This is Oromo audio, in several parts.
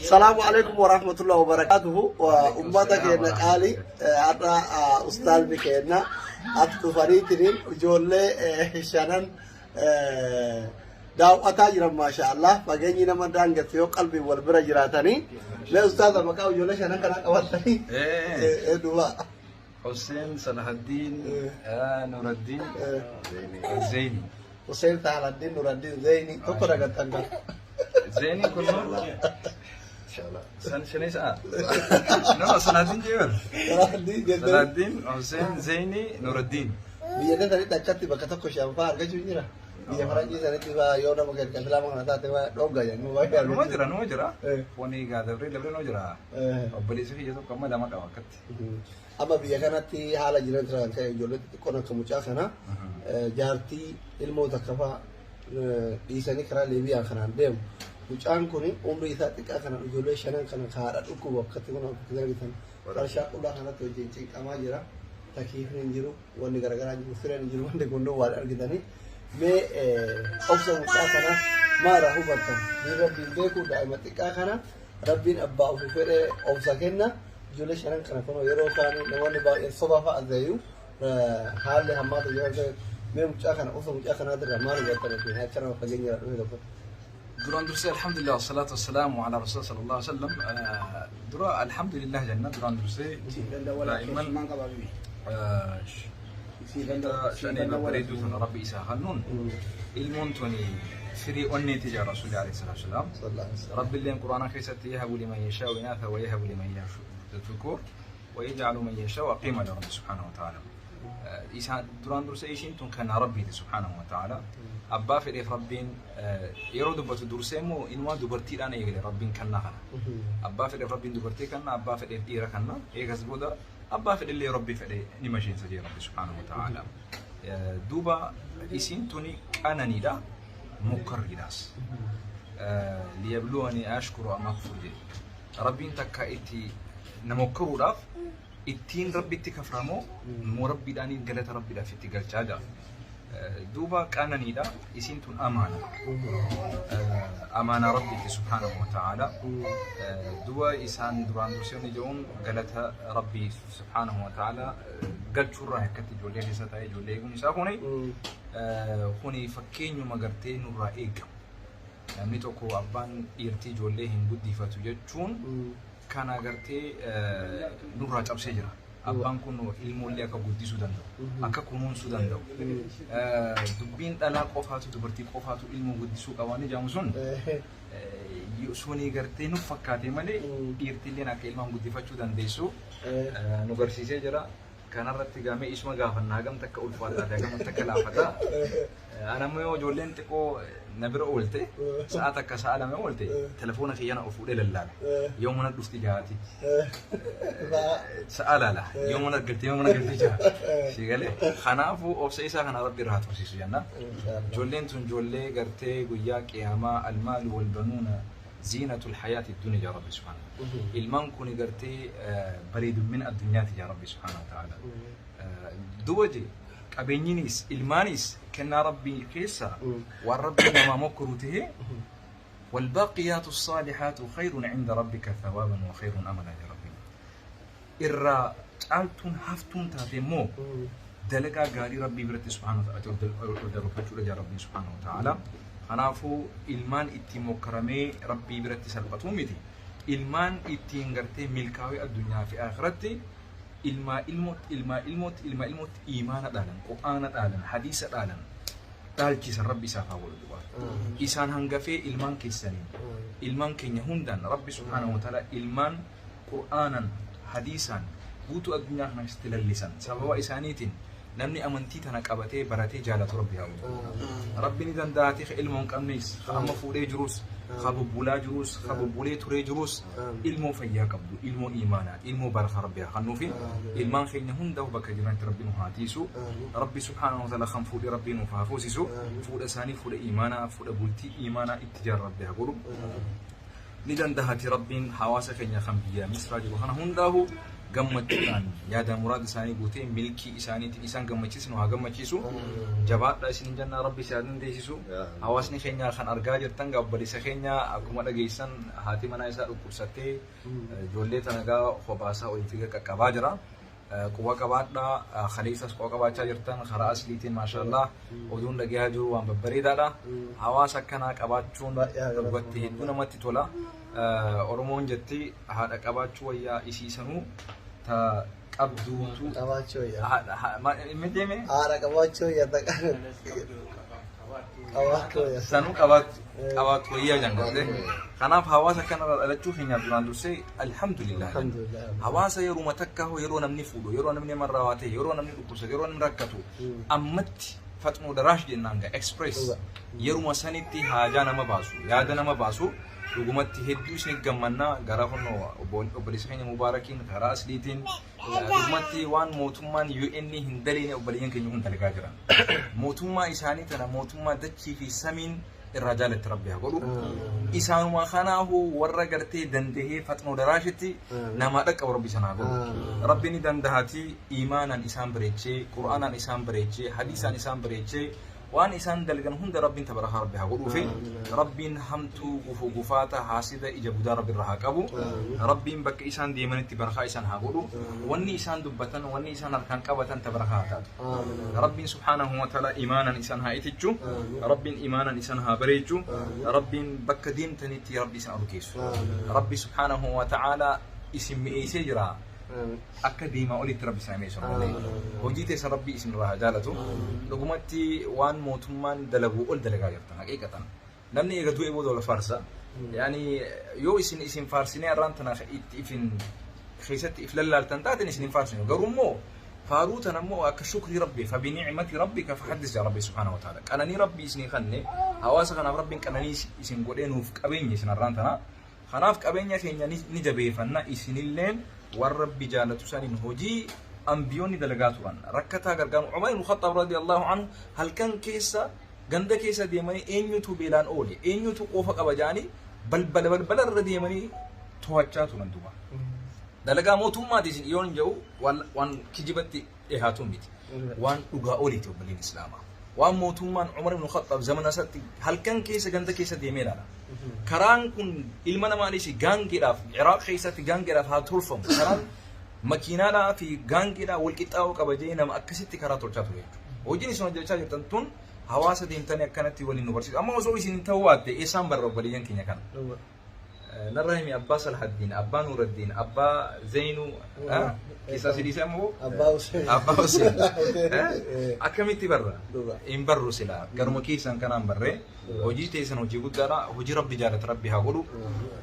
Salaamu alaikum warahmatullahi wabarakatuhu. Ummata keenya qaalii, har'a ustaazni keenya as dhufaniitiin ijoollee shanan daawwataa jiran. Maasha Allah, fageenyi nama daangessu yoo qalbiin wal bira jiraatanii. Mee ustaaza, maqaa ijoollee shanan kanaa qabatanii duuba. Hussein, Salahaddin, Nuruddin, Zaini. Hussein, Salahaddin, Nuruddin, Zaini, tokko dagattan kan. Zaini kun san shanee sa'a. No, Salahaddin jeebar. Salahaddin jettee. Salahaddin, Hussein, Zaini, Nuruddin. Biyya keessanitti akkatti bakka tokko shanfaa argachuu hin jira. Biyya faranjii sanitti faa yoo nama gadi kan islaama kana taate waa dhogga jennu baay'ee Numa jira, numa jira. Wani egaa dabree dabree numa jira. Obboleessi kiyya tokko amma lama qaba akkatti. Amma biyya kanatti haala jireenya irraa kan ka'e ijoollee xixiqqoon akka mucaa kana jaartii ilmoo takka faa dhiisanii karaa Liibiyaa kanaan deemu. Mucaan kun umrii isaa xiqqaa kana ijoollee shanan kana haadha dhukkubu akkatti kun akkatti argitan qarshaa qullaa kanatti wajjin cinqamaa jira. Takiifni hin jiru, wanni garaagaraa hin jiru, sireen hin jiru, wanni kun waan argitanii. Mee obsa mucaa kana maara hubattan? Ni Rabbiin beeku, daa'ima xiqqaa kana Rabbiin abbaa ofii fedhee obsa kenna. Ijoollee shanan kana kun yeroo isaanii namoonni baay'een soba fa'a ta'eyyuu haalli hammaata jira ta'e, mee mucaa kana, obsa mucaa kanaatirraa maal hubattan akka nama fageenya irraa dhufe tokko? Duraan dursee, alhamdulillah, wasalaatu wassalaamu ala rasuul sallallahu alaihi wasallam. Dura alhamdulillah jenna. Duraan dursee daa'imman shanii babbareedduu tana Rabbi isaa kennuun, ilmoon tuni firii onneeti jaa Rasuulli alayhi salaatu wassalaam. Rabbi illeen Quraana keessatti يهب لمن يشاء إناثا ويهب لمن يشاء الذكور ويجعل من يشاء عقيما لرب سبحانه وتعالى. Isaan duraan dursa ishiin tun kan Rabbiiti subhaanahu wa ta'ala. Abbaa fedheef Rabbiin yeroo dubbatu, dursee immoo inumaa dubartiidhaan eegale Rabbiin kennaa kana. Abbaa fedheef Rabbiin dubartii kenna, abbaa fedheef dhiira kenna. Eegas booda abbaa fedhellee Rabbi fedhe ni masheensa jee Rabbi subhaanahu wa ta'ala. Duuba isiin tuni qananiidha, mokkarriidhaas. ليبلوني أأشكر أم أكفر jedhe. Rabbiin takka itti na mokkoruudhaaf ittiin Rabbitti kaframoo immoo Rabbiidhaan galata Rabbiidhaaf itti galchaa jira. Duuba qananiidha, isiin tun amaana. Amaanaa Rabbiiti subhaanahu wa ta'ala. Duuba isaan duraan dursee jedhuun galata Rabbii subhaanahu wa ta'ala galchuurraa akkatti ijoollee keessa taa'ee ijoollee eeguun isaa kuni fakkeenyuma gartee nurraa eegamu. Namni tokko abbaan dhiirtii ijoollee hin guddifatu jechuun kana gartee nurraa cabsee jira. Abbaan kun ilmoollee akka guddisuu danda'u, akka kunuunsuu danda'u. Dubbiin dhalaa qofaatu, dubartii qofaatu ilmoo guddisuu qabaanii jedhamu sun suni gartee nuuf fakkaate malee dhiirtilleen akka ilmaan guddifachuu dandeessu nu garsiisee jira. Kanarratti gaamee isuma gaafannaa, hagam takka ulfaataa fi hagam takka laafataa. Ana ammoo yoo ijoolleen xiqqoo na bira oolte, sa'a takka sa'a 2 oolte, telefoona kiyyana of fuudhee lallaala. Yoo mana dhufti jaati. Sa'a laala. Yoo mana galtee, yoo mana galtee jira. Si galee, kanaafuu obsa isaa kana Rabbi irraa tursiisu jenna. Ijoolleen tun ijoollee gartee guyyaa qiyaamaa المال والبنون زينة الحياة الدنيا jaa Rabbi subhaanahu. Ilmaan kun gartee bareedummina addunyaati jaa Rabbi subhaanahu wa ta'ala. Duba je, qabeenyinis ilmaanis kennaa Rabbii keessa waan Rabbii namaa mokkoru tahee, والباقيات الصالحات خير عند ربك ثوابا وخير أملا يا ربي. Irraa caaltuun haftuun taate immoo dalagaa gaarii Rabbii biratti subhaanahu wa ta'ala ol darbachuudha jaa Rabbiin subhaanahu wa ta'ala. Kanaafuu ilmaan ittiin mokkaramee Rabbii biratti salphatuu miti. Ilmaan ittiin gartee milkaa'ee addunyaa fi akhiratti ilmaa ilmootti, ilmaa ilmootti, ilmaa ilmootti iimaana dhaalan, Qur'aana dhaalan, hadiisa dhaalan dhaalchisan Rabbi isaaf haa godhu du'a. Isaan hangafee ilmaan keessaniin, ilmaan keenya hundaan Rabbi subhaanahu wa ta'ala ilmaan Qur'aanan hadiisaan guutuu addunyaa kana keessatti lallisan, sababa isaaniitiin namni amantii tana qabatee baratee jaalatu Rabbi haa godhu. Rabbi ni danda'aati, ka ilmoo hin qabnes, ka amma fuudhee jirus, ka bubbulaa jirus, ka bubbulee turee jirus, ilmoo fayyaa qabdu, ilmoo imaanaa, ilmoo barakaa Rabbi haa kennuufi. Ilmaan keenya hundaaf bakka jiranitti Rabbi nu haa tiisu. Rabbi subhaanahu wa ta'ala kan fuudhee Rabbi nuuf haa fuusisu. Fuudha isaanii fuudha imaanaa, fuudha bultii imaanaa itti jaaru Rabbi haa godhu. Ni dandahati Rabbiin hawaasa keenya kan biyya Misraa jiru kana hundaahu gammachuudhaan yaada muraada isaanii guutee milkii isaaniitiin isaan gammachiisnu haa gammachiisu. Jabaadha isin jennaa, Rabbi isin haa dandeessisu. Hawaasni keenya kan argaa jirtan gaa obboleessa keenya akkuma dhageessan haati manaa isaa dhukkubsattee ijoollee tana gaa kophaasaa olitti qaqqabaa jira. Quba qabaadhaa, kaleessas quba qabaachaa jirtan karaa asliitiin, maashaallah, oduun dhagahaa jiru waan babbareedaadha. Hawaasa akkanaa qabaachuun dhugatti hedduu namatti tola. Oromoon jetti haadha qabaachuu wayyaa isiisanuu ta qabduutu. Qabaachuu wayyaa. Miteeme? Haadha qabaachuu wayyaa, qabaachuu wayyaa. Sanuu qabaatu wayyaa jangarte. Kanaaf hawaasa kanarraa dhalachuu keenyaaf duraan dursee alhamdulillah. Alhamdulillah. Hawaasa yeruma takka yeroo namni fuudhu, yeroo namni namarraa waa ta'e, yeroo namni dhukkubsatu, yeroo namni rakkatu, ammatti faxnoo daraash jennaan gaa express yeruma sanitti haajaa nama baasu, yaada nama baasu, dhugumatti hedduu isin gammannaa. Gara kunnoo obboleessa keenya Mubaarakiin karaa asliitiin dhugumatti waan mootummaan UN hin daleene obboleeyyan keenya kun dalagaa jiran. Mootummaa isaanii tana mootummaa dachii fi samiin irraa jaalatti Rabbi haa godhu. Isaanuma kanaahu warra gartee dandahee faxnoo daraashitti namaa dhaqqabu Rabbi sana haa godhu. Rabbi ni dandahatii imaanaan isaan bareechee, Qur'aanaan isaan bareechee, hadiisaan isaan bareechee, waan isaan dalgan hunda Rabbiin tabarakaa Rabbi haa godhuufi. Rabbiin hamtuu gufu gufaata haasida ija budaa Rabbi irraa haa qabu. Rabbiin bakka isaan deemanitti barakaa isaan haa godhu. Wanni isaan dubbatan, wanni isaan harkaan qabatan tabarakaa haa taatu. Rabbiin subhaanahu wa ta'ala imaanan isaan haa itichu. Rabbiin imaanan isaan haa bareechu. Rabbiin bakka deemtanitti Rabbi isaan urgeessu. Rabbi subhaanahu wa ta'ala isin mi'eessee jira. Akka deemaa olitti Rabbi isaan mi'eessu malee. Hojii teessan Rabbi isin irraa haa jaalatu. Dhugumatti waan mootummaan dalaguu ol dalagaa jirtan haqiiqatan. Namni eega du'e booda wal faarsa. Yaani yoo isin faarsinee har'aan tana itti ifin keessatti if lallaaltan taateen isin hin faarsinu. Garuu immoo faaruu tana immoo akka shukrii Rabbi فبنعمة ربك فحدث yaa Rabbi subhaanahu wa ta'ala. Qananii Rabbi isinii kanne, hawaasa kanaaf Rabbiin qananii isin godhee nuuf qabeenya isin har'aan tana. Kanaaf qabeenya keenya ni jabeeffanna, isinilleen waan Rabbi jaalatu saniin hojii ambiyoonni dalagaa turan. Rakkataa gargaaru. Umar ibn Khattaab radiyallahu anhu halkan keessa ganda keessa deemanii eenyutu beelaan oole, eenyutu qoofa qaba jedhanii balbala balbala irra deemanii to'achaa turan duuba. Dalagaa mootummaati isin yoon jedhu waan kijibatti dhiyaatu miti. Waan dhugaa oliiti obboleen Islaamaa. Waan mootummaan Umar ibn Khattaab zamana isaatti halkan keessa ganda keessa deemee ilaala. Karaan kun ilma namaanis gaangeedhaaf Iraaq keessatti gaangeedhaaf haa tolfamu. Karaan makiinaadhaa fi gaangeedhaa wal qixxaa'uu qaba jedhee nama akkasitti karaa tolchaa ture jechuudha. Hojiin isin hojjechaa jirtan tun hawaasa deemtanii akkanatti waliin nu barsiisu. Amma osoo isin ta'uu baatte eessaan barra obboleeyyan keenya kana? Narraa himi, abbaa Salhaddiin, abbaa Nuuraddiin, abbaa Zainuu, keessaa si dhiise ammoo? Abbaa Hussein. Abbaa Hussein. Akkamitti barra? Hin barru silaa. Garuma keessan kanaan barree. Hojii teessan hojii guddaadha. Hojii Rabbi jaalata Rabbi haa godhu.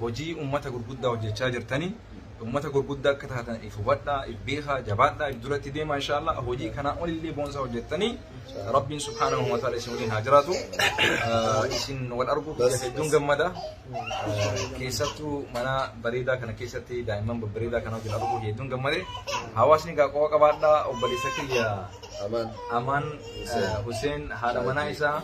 Hojii uummata gurguddaa hojjechaa jirtanii. Uummata gurguddaa akka taatan if hubadhaa, if beekaa, jabaadhaa, if duratti deemaa inshaallah. Hojii kanaa olillee boonsaa hojjettanii Rabbiin subhaanahu wa ta'ala isin waliin haa jiraatu. Isin wal arguu hedduun gammada. Keessattuu mana bareedaa kana keessatti daa'imman babbareedaa kana wajjin arguu hedduun gammade. Hawaasni gaa qofa qabaadhaa, obboleessa kiyya Amaan. Amaan Hussein, haadha manaa isaa,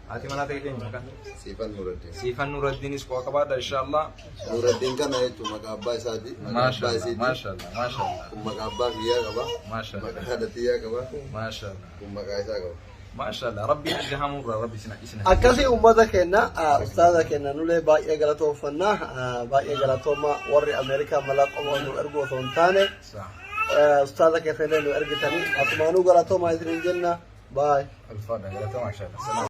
haati manaa ta'e eenyu maqaan? Siifan Nuraddiin. Siifan Nuraddiinis qofa qabaadha inshaallah. Nuraddiin kana jechuun maqaa abbaa isaati. Maqaa abbaa Maashaallah, isiiti. maashaallah, maashaallah. Kun maqaa abbaa kiyyaa qaba. Maashaallah. Maqaa haadha tiyyaa qaba. Maashaallah. Kun maqaa isaa qaba. Maashaallah. Rabbiin ija hamuurraa Rabbi isin Akkasii uummata keenya, ustaaza keenya nulee baay'ee galatoomfannaa, baay'ee galatooma. Warri Ameerikaa malaa qofa nu ergu osoo hin taane ustaaza keessa illee nu ergitanii asumaanuu galatoomaa isiniin jenna, baay. Alfaadha, galatooma, maashaallah.